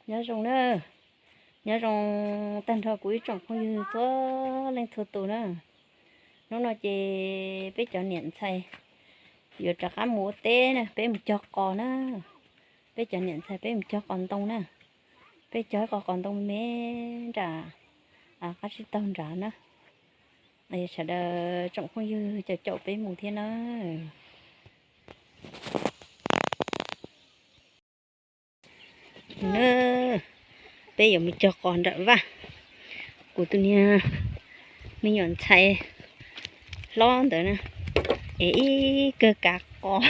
Nyob zoo na, nyob zoo tag nrho kuv ib tsoom phooj ywg txhua leej txhua tus na. Hnub no ces peb cov niam ntxhais yuav rov qab mus ua teb na, peb mus cog qos na. Peb cov niam ntxhais peb mus cog qos ntoo na. Peb cog qos, qos ntoo me nram qab tsib taug nrad na. Sawv daws tsoom phooj ywg caum caum peb mus thiab na. Peb yuav mus cog qos nram vaj. Kuv tus niag me nyuam ntxhais hlob ntawd na, es ib kawg kav qos,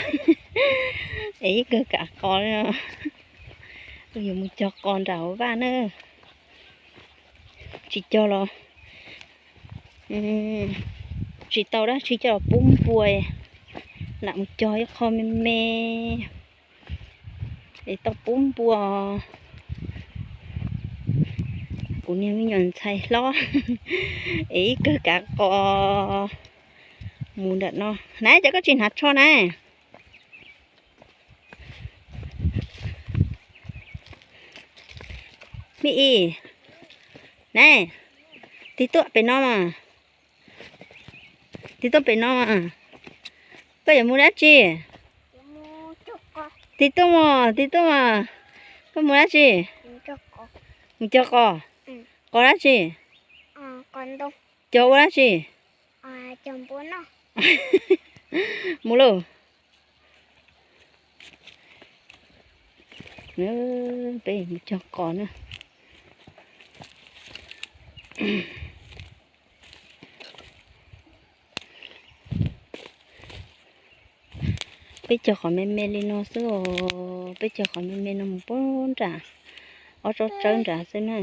es ib kawg kav qos li no. Yuav mus cog qos nram vaj na. Tsis cog los tsis tau dab tsi coj los pub npua, lam mus cog ib qho me me es tau pub npua. Kuv niag me nyuam ntxhais hlob es ib kawg kav qos mus nram no. Na, cas koj tsis hnav tsho na? Me i, na, tig tuaj pem no mas. Tig tuaj pem no mas. Koj yuav mus dab tsi? Tig tuaj mas, tig tuaj mas. Koj mus dab tsi? Mus cog qos. Qos dab tsi? Cog ua dab tsi? Mus lauj. Peb mus cog qos na. Peb cog qhov me me li no xwb os. Peb cog qhov me me no mus pub nram ob tsob tsawb nrad xwb na.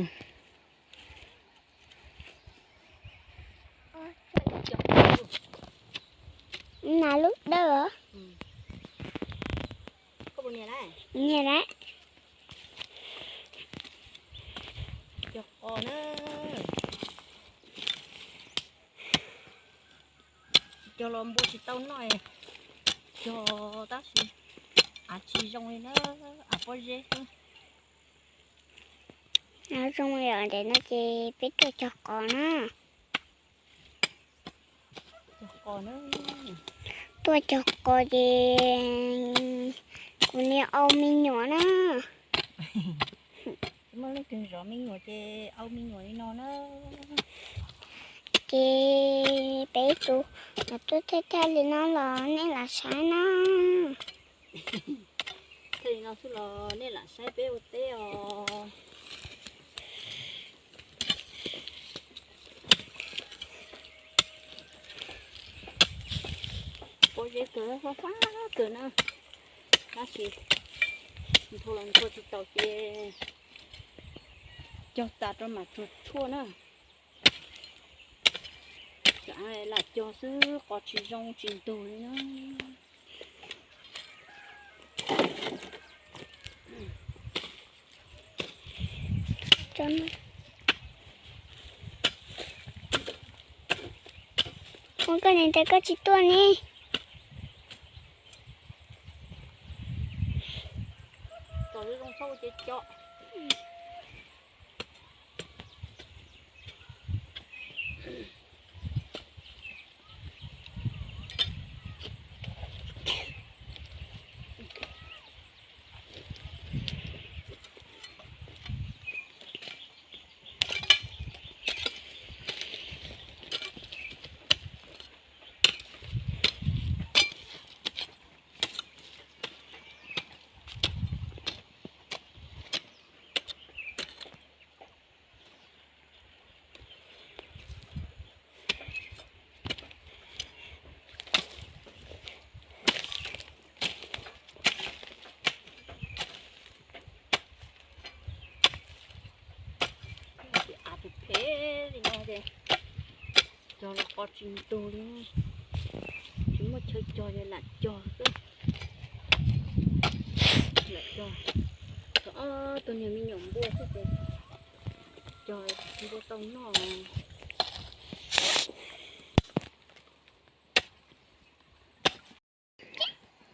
Nas lub dawb. Niam lawm. Cog qos na. Tsis cog los npua tsis tau noj, cog tab sis av tsis zoo li na, av pob zeb xwb. Av zoo li os, ntawm no ces peb tuaj cog qos na. Tuaj cog qos ces kuv niam au me nyuam na. Muaj leej twg zov me nyuam ces au me nyuam li no na. Ces peb tus tuaj thaj thaj li no los nej lam saib na. Thaj li no xwb los nej lam saib peb ua teb os. Pob zeb kawg, fab fab kawg na. Tab sis nthua los nthua tsis tau ces cog tas rau mam tsuag tshuaj na. Lam cog xwb qos tsis zoo tsis ntug li na. Ua koj niam ntawd koj tsis tuaj ne. Av tus phem li no ces cog los qos tsis ntug li. Tsis muaj chaw cog ces lam cog xwb. Lam cog rau ob tug niag me nyuam npua xwb ces cog npua tau noj.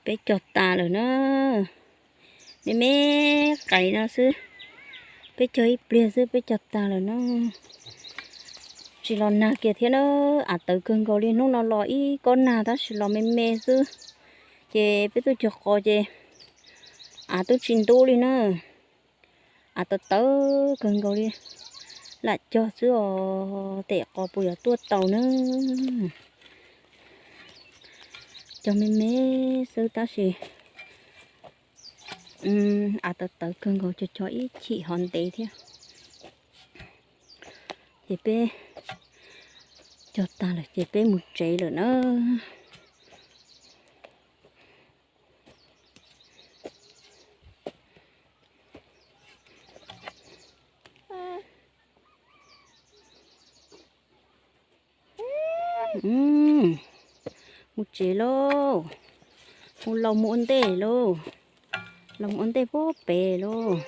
Peb cog tas lawm na, me me qais no xwb. Peb cog ib pliag xwb peb cog tag lawm na. Tsis los nag kiag thiab na, av tawv kawg nkaus li. Hnub no los ib kob nag tab sis los me me xwb. Ces peb tuaj cog qos ces av twb tsis ntub li na. Av tawv tawv kawg nkaus li. Lam cog xwb os, tes qos puas yuav tuaj tau na. Cog me me xwb tab sis av tawv tawv kawg nkaus, cog cog ib chim ho ntev thiab. Ces peb cog tag lawm ces peb mus tsev lawm na. Mus tsev lauj. Mus, los mus ua ntej lauj. Los mus ua ntej puag pem lauj.